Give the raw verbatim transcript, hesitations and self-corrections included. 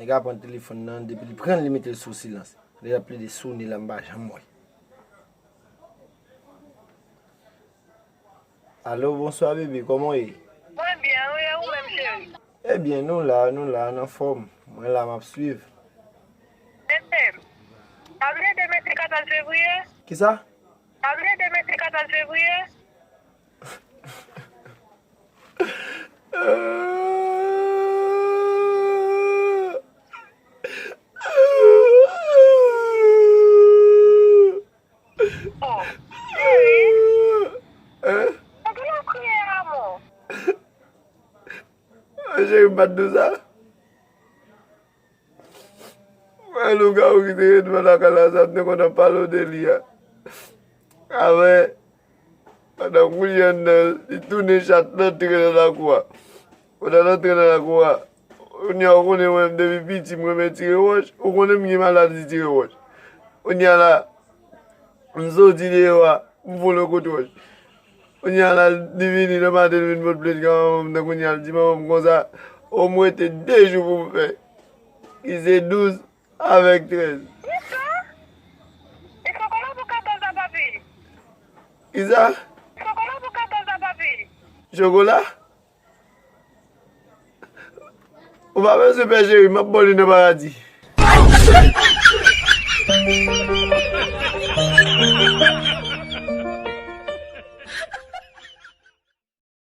Nèg la pran telefòn nan, depi l pran l, li mete l sou silans. Lè l ap plede sone la, m pa janm wè. Alo, bonswa, bebe, kòman w ye? Mwen byen, wi, e ou menm, cheri? Ebyen, nou la, nou la, n anfòm. Mwen la, m ap swiv. Bebe, pa bliye demen se katòz fevriye. Kisa? Pa bliye demen se katòz fevriye. Oh, cheri. Hein? Poukisa w kriye, amò? Cheri, m pa t di w sa. Mwen, lougawou ki te ret nan lakay la, sa m te konn ap pale w de li a. Avè, pandan m kouri anndan, li tounen chat l antre nan lakou a. Pandan l antre nan lakou a, kounye a, ou konnen mwen, depi piti, m renmen tire wòch. Ou konnen m gen maladi tire wòch. Kounye a la, m soti deyò a, m vole kote wòch. Kounye a la, li vini nan maten, li vin pot plent kay manman m nan. Kounye a, l di manman m konsa, o, m rete de jou pou m fè. Ki se douz avèk trèz. Kisa? E chokola pou katòz la, papi? Kisa? Chokola pou katòz la, papi? Chokola? Ou pa bezwen pè, cheri, m ap ba w li nan paradi.